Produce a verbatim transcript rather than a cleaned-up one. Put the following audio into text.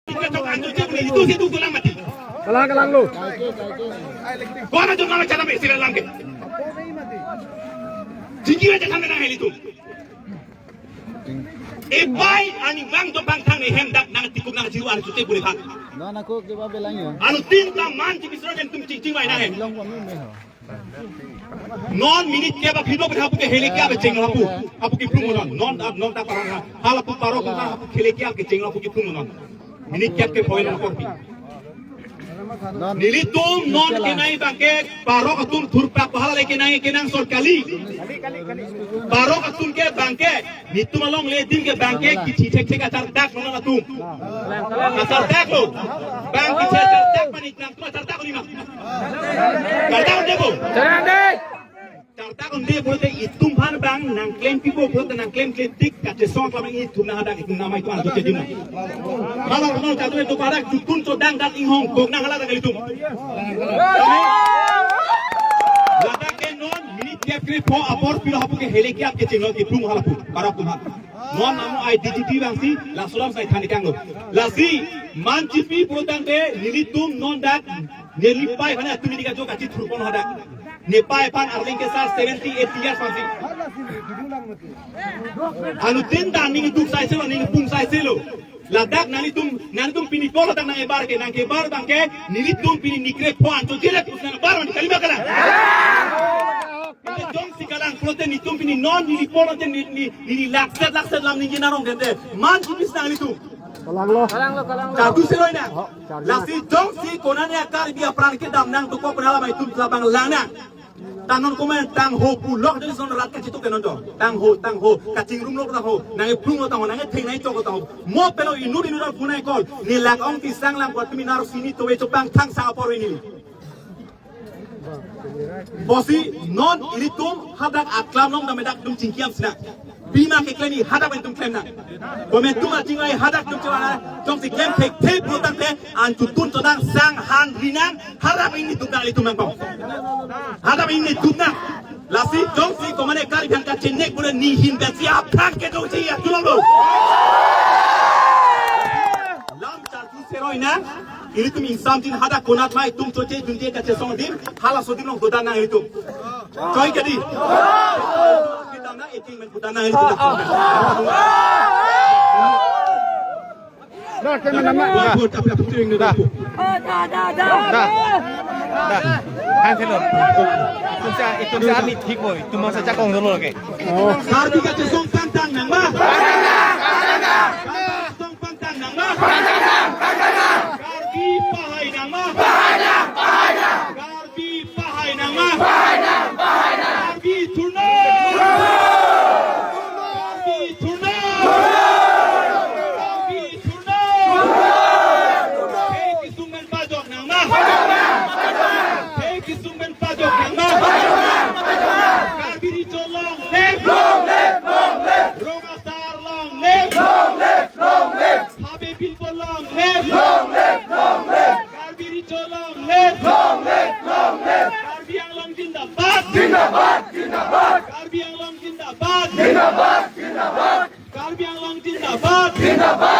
Tingkat chok anjo chek ni itu situ tulang mati. Kalang, kalang lo. Kona jong nama chana me sila langke. Jiki aja kami nang heli tu. Ebai ani bang jong bang thang ehem dak nang tikuk nang jiru anu chute bule bang. Na na ko ke ba belang ya. Anu tin ta man chiki sura tum ching ching bai nang he. Long ko me me ho. Non minit ke ba phibok hapu ke heli ke abe cheng hapu. Hapu ke plung non. Non non ta parang ha. Hala pu paro ko hapu heli ke abe cheng hapu ke plung non. Minit ke ke point na korpi. Nelitum non kenai bangke parok atum thurpak bahala le kenai kenang sorkali. Parok atum ke bangke nitum along le dim ke bangke kichi thek thek achar dak non atum. Achar dak lo. Bang kichi achar dak panik nang tum achar dak lima. Kardau debo. Charang deh. Charta konde pulote itum aphan bang nang klem pipo pulote nang klem klem tik kachesong klamang itum nang hadak itum namai itum anjo chedim. Hala kono chatu itu parak jutun chodang dan inghong kok nang hala dagal itum. Ladak ke non minit kep kri po apor pilo hapu ke heli ke ap ke chinglo ke plung hala pu parak tum ha. Non amo ai D G P bang si laso alam sai thani kanglo. Lasi man chipi pulotangte nelitum non dak neli pai hana tumi dika jo kachi thurpon hadak. Nepal pan arling ke sa seventy eighty years masih. Anu tin ta ning duk sai selo ning pung sai selo. Ladak nang itum nang itum pini polo tang nang ebar ke nang ke bar bang ke nelitum pini nikre pho ancho jelek nang bar mandi kalima kalang. Ite jongsi kalang pulote nitum pini non neli polo te ni ni ni lakset lakset lam ningje narong kente man chipis nang itum. Kalang lo. Kalang lo, kalang lo. Chardu selo ina. Oh, chardu. Lasi jongsi konane Karbi apran kedam nang tuko penala mai tum labang lang nang. Tang non komen tang ho pulok de son rat kachitu ke non jong. Tang ho, tang ho, kachingrum lo tang ho, nang eplung lo tang ho, nang etheng nang echok lo tang ho. Mo pelo inut inut al punai kol. Ni lak ong pisang lang kuat keminar sini towe chopang thang sang apor ini. Bosi non ilitum hadak aklam long dame dak dum chingkiam sina. Bima ke klem i hadak pen tum klem nang. Komen tum aching ai hadak tum chewana jongsi klem thek thek pulotangte an tutun chodang sang han rinang hadak ini tum dang ilitum nangkong. Hadak ini tum nang. Lasi jongsi komane kari biang kachenek pura nihin besi aphan ke jongsi ya tulong lo. Lam chartu seroi nang. Ilitum insam tin hadak konat mai tum choche dunje kachesong dim halaso dim long dodan nang ilitum. Choi kedi. Kita na eking men dodan nang ilitum. Da, kena nama. Buat buat tapi apa tu yang dia dapat? Da. Da. Han thelo. Itum sa itum sa amit thik boy. Itum sa chakong dolo ke. Karbi kachesong pantang nang ba. Song pantang nang ba. Karbi pahai nang ba. Karbi pahai nang ba. Karbi thurna. Karbi thurna. Karbi thurna. Hei kisung men pajok nang ba. Hei kisung men pajok nang ba. Karbi Recho long live. Long live, long live. Rong Asar long live. Long live, long live. Habe Bilbo long live. Long live, long live. Karbi Recho long live. Long live, long live. Karbi Anglong zindabad. Zindabad, zindabad. Karbi Anglong zindabad. Zindabad, zindabad. Karbi Anglong zindabad. Zindabad,